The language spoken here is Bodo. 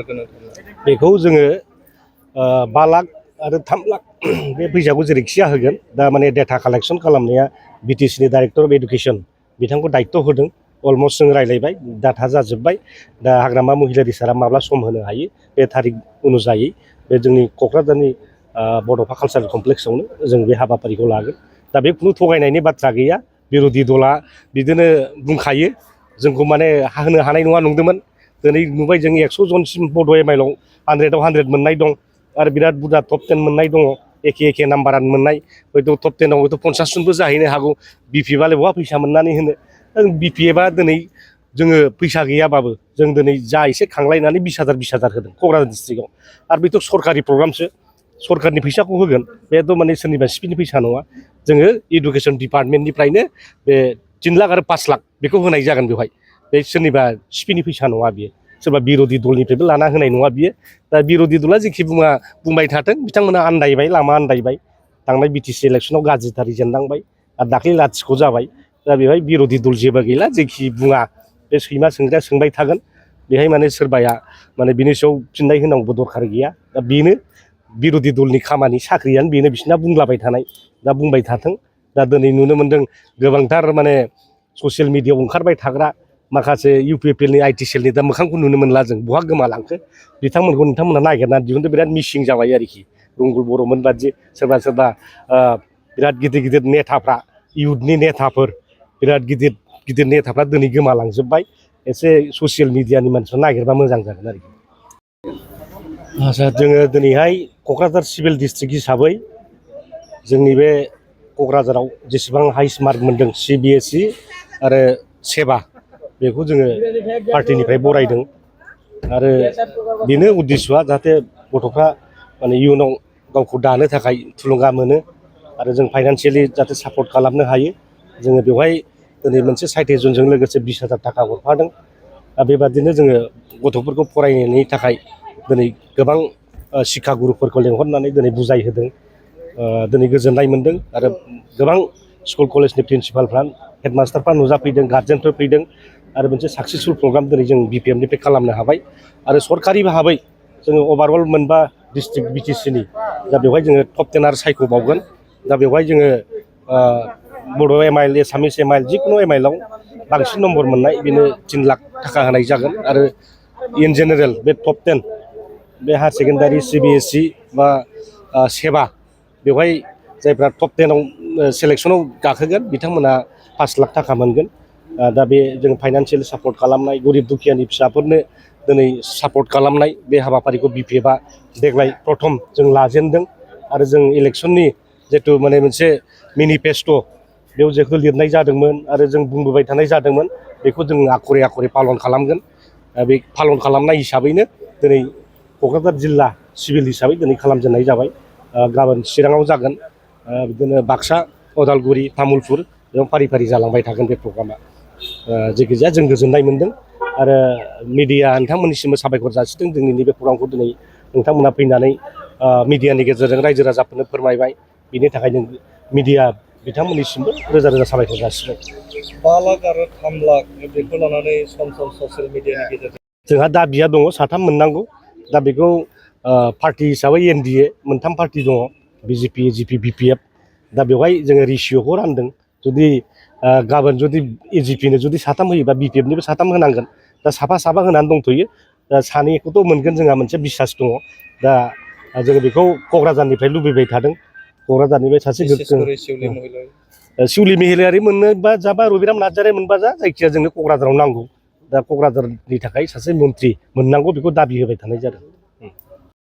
फोरमायगोन बेखौ जोङो 5 लाख आरो 3 लाख बे फैसाखौ जेरैखिया होगोन दा माने डेटा कालेक्सन खालामनाया बिटिसिनि डाइरेक्टर अफ एडुकेसन बिथांखौ दायित्व होदों अलमस्ट जों रायलायबाय डाटा जाजोब्बाय दा हाग्रामा महिलारि सारा माब्ला सम होनो हायो बे थारिख अनुजायै बे जोंनि क'क्राझारनि बड'फा कालचारेल कमप्लेक्सआवनो जों बे हाबाफारिखौ लागोन दा बे खुनु थगायनायनि बाथ्रा गैया बिर'धि दला बिदिनो बुंखायो जोंखौ माने होनो हानाय नङा नंदोंमोन दिनै नुबाय जों 100 जनसिम बड' एमआइएलआव 100आव 100 मोननाय दं आरो बिराद बुरजा टप 10 मोननाय दङ एखे नाम्बारानो मोननाय हयथ' टप 10आव हयथ' 50 जनबो जाहैनो हागौ बिपिएफआलाय बहा फैसा मोननानै होनो बिपिएफआ दिनै जोङो फैसा गैयाबाबो जों दिनै जा एसे खांलायनानै 20,000 होदों क'क्राझार डिस्ट्रिक्टआव आरो बेथ' सरकारि प्रग्रामसो सरकारनि फैसाखौ होगोन बेथ' माने सोरनिबा सिपिनि फैसा नङा जोङो इडुकेसन डिपार्टमेन्टनिफ्रायनो बे 3 लाख आरो 5 लाख बेखौ होनाय जागोन बेवहाय बे सोरनिबा सिपिनि फैसा नङा बियो सोरबा बिर'धि दलनिफ्रायबो लाना होनाय नङा बियो दा बिर'धि दला जेखि बुंबाय थाथों बिथांमोना आन्दायबाय लामा आन्दायबाय थांनाय बिटिसि इलेक्सनाव गाज्रिथारै जेननांबाय आरो दाख्लै लाथिख' जाबाय दा बेवहाय बिर'धि दल जेबो गैला जेखि बुङा बे सैमा सोंग्राया सोंबाय थागोन बेहाय माने सोरबाया माने बिनि सायाव फिननाय होनांगौ दरखार गैया दा बेनो बिर'धि दलनि खामानि साख्रियानो बेनो बिसिना बुंलाबाय थानाय दा बुंबाय थाथों दा दिनै नुनो मोन्दों गोबांथार माने ससियेल मिडियाआव ओंखारबाय थाग्रा माखासे इउपिपिएलनि आइटि सेलनि दा मोखांखौ नुनो मोनला जों बहा गोमालांखो बिथांमोनखौ नोंथांमोना नागिरनानै दिहुननो बिराद मिसिं जाबाय आरोखि रुंगुल बर'मोन बादि सोरबा बिराद गिदिर नेताफ्रा इउथनि नेताफोर बिराद गिदिर नेताफ्रा दिनै गोमालांजोब्बाय एसे ससियेल मिडियानि मानसिफ्रा नागिरबा मोजां जागोन आरोखि आच्चा जोङो दिनैहाय क'क्राझार सिभिल डिस्ट्रिक्ट हिसाबै जोंनि बे क'क्राझाराव जेसेबां हाइस्ट मार्क मोनदों CBSE आरो सेबा बेखौ जोङो पार्टिनिफ्राय बरायदों आरो बेनो उद्देश्यआ जाहाथे गथ'फ्रा माने इयुनाव गावखौ दानो थाखाय थुलुंगा मोनो आरो जों फाइनान्सियेलि जाहाथे सापर्ट खालामनो हायो जोङो बेवहाय दिनै मोनसे साइटेसनजों लोगोसे 20,000 थाखा हरफादों दा बेबादिनो जोङो गथ'फोरखौ फरायनायनि थाखाय दिनै गोबां शिक्षा गुरुफोरखौ लेंहरनानै दिनै बुजायहोदों दिनै गोजोननाय मोन्दों आरो गोबां स्कुल कलेजनि प्रिन्सिपालफ्रा हेडमास्टारफ्रा नुजाफैदों गार्जेनफोर फैदों आरो मोनसे साक्सेसफुल प्रग्राम दिनै जों बिपिएफनिफ्राय खालामनो हाबाय आरो सरकारि भाबै जोङो अभारअल मोनबा डिस्ट्रिक्ट बिटिसिनि दा बेवहाय जोङो टप 10 आरो सायख'बावगोन दा बेवहाय जोङो बड' एमआइएल एसामिस एमआइएल जिखुनु एमआइएलआव बांसिन नम्बर मोननाय बेनो 3 लाख थाखा होनाय जागोन आरो इन जेनेरेल बे टप 10 बे हायार सेकेन्डारि CBSE बा सेबा बेवहाय जायफ्रा टप 10आव सेलेक्सनाव गाखोगोन बिथांमोना 5 लाख थाखा मोनगोन दा बे जों फाइनान्सियेल सापर्ट खालामनाय गरिब दुखियानि फिसाफोरनो दिनै सापर्ट खालामनाय बे हाबाफारिखौ बिपिएफआ देग्लाय प्रथम जों लाजेनदों आरो जों इलेक्सननि जितु माने मोनसे मेनिफेस्ट' बेयाव जेखौ लिरनाय जादोंमोन आरो जों बुंबोबाय थानाय जादोंमोन बेखौ जों आखरे पालन खालामगोन बे पालन खालामनाय हिसाबैनो दिनै क'क्राझार जिल्ला सिभिल हिसाबै दिनै खालामजेननाय जाबाय गाबोन चिराङाव जागोन बिदिनो बाक्सा उदालगुरि तामुलपुर बेयाव फारि जालांबाय थागोन बे प्रग्रामा जायखिजाया जों गोजोननाय मोन्दों आरो मिडिया नोंथांमोननिसिमबो साबायखर जासिदों जोंनि नैबे प्रग्रामखौ दिनै नोंथांमोना फैनानै मिडियानि गेजेरजों रायजो राजाफोरनो फोरमायबाय बिनि थाखायनो मिडिया बिथांमोननिसिमबो रोजा साबायखर जासिबाय 5 लाख आरो 3 लाख बेखौ लानानै सम ससियेल मिडियानि गेजेरजों जोंहा दाबिया दङ 3 मोननांगौ दा बेखौ पार्टि हिसाबै NDA 3 पार्टि दङ BJP AGP BPF दा बेवहाय जोङो रेसिय'खौ रानदों जुदि गाबोन जुदि AGPनो जुदि 3 होयोबा BPFनिबो 3 होनांगोन दा साफा होनानै दंथ'यो दा 2खौथ' मोनगोन जोंहा मोनसे बिसास दङ दा जोङो बेखौ क'क्राझारनिफ्राय लुबैबाय थादों क'क्राझारनिफ्राय सासे सिउलि महिलारि मोननोबा जाबा रबिराम नार्जारि मोनबा जायखिया जोंनो क'क्राझाराव नांगौ दा क'क्राझारनि थाखाय सासे मन्थ्रि मोननांगौ बेखौ दाबि होबाय थानाय जादों